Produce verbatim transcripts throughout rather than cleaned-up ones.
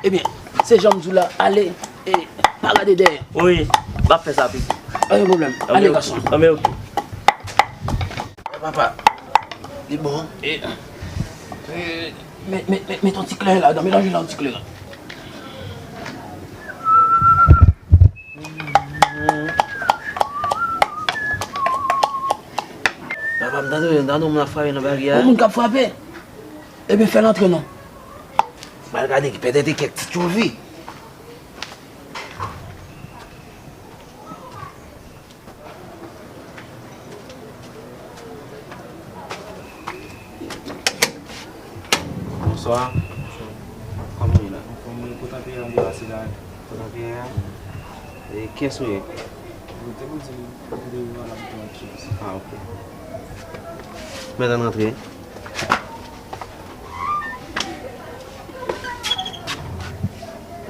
Ebyen, se jan m di w la, ale, e pa gade dèyè. Wi, m ap fè sa, pitit. Pa gen pwoblèm. Ale, gason. Anben, oke. Papa, li bon. E, e, met, met, met, met yon ti kleren ladan, melanje l ak yon ti kleren. Papa, m tande, m tande yon moun ap frape nan baryè a. Yon moun k ap frape? Ebyen, fè l antre non. M al gade ki pètèt e kèk ti tchouvi. Bonswa. Kòman w ye la? Anfòm, mwen kontan peye an de la sila. Kontan peye a? E kiyès ou ye? Mwen te pou di m, mwen te vin la pou yon chans. Ah, ok. Mèt ann rantre.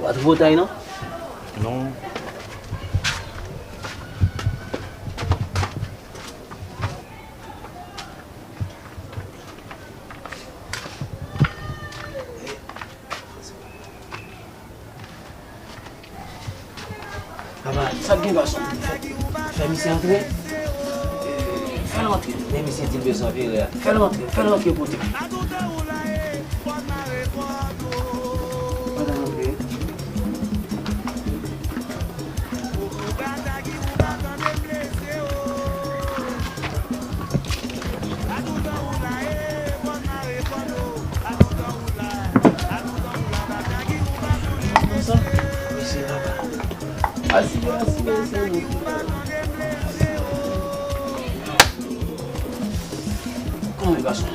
Ou pa twouve w tay non? Non. Papa, sa k gen gason? Fè, fè misye antre. Fè l antre. Men misye di l bezwen vire a. Fè l antre, fè l antre pote. Fè l antre. Asire, asire, asire. Kòman e gason?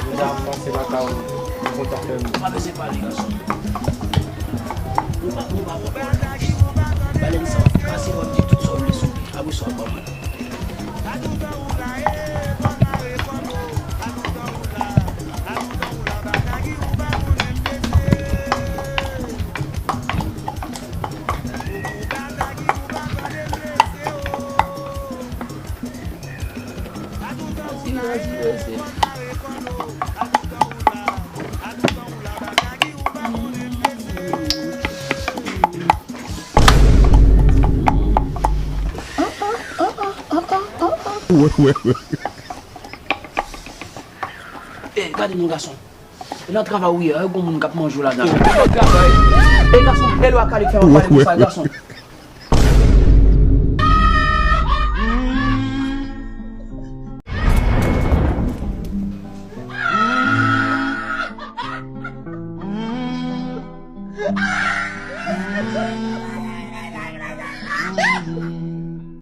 Deja m pase lakay ou, m kontan fè m. Pa bezwen pale gason. Nou pa, nou pa pran pòz. Bale m sa, kase kò m di tout sa w vle sou li. Apre sa w ap ban mwen. Ey, gade non gason. E nan travay ou ye a, e gon moun k ap manje w ladan. Nan travay. E gason, e lwa kale fè yon pale konsa, gason.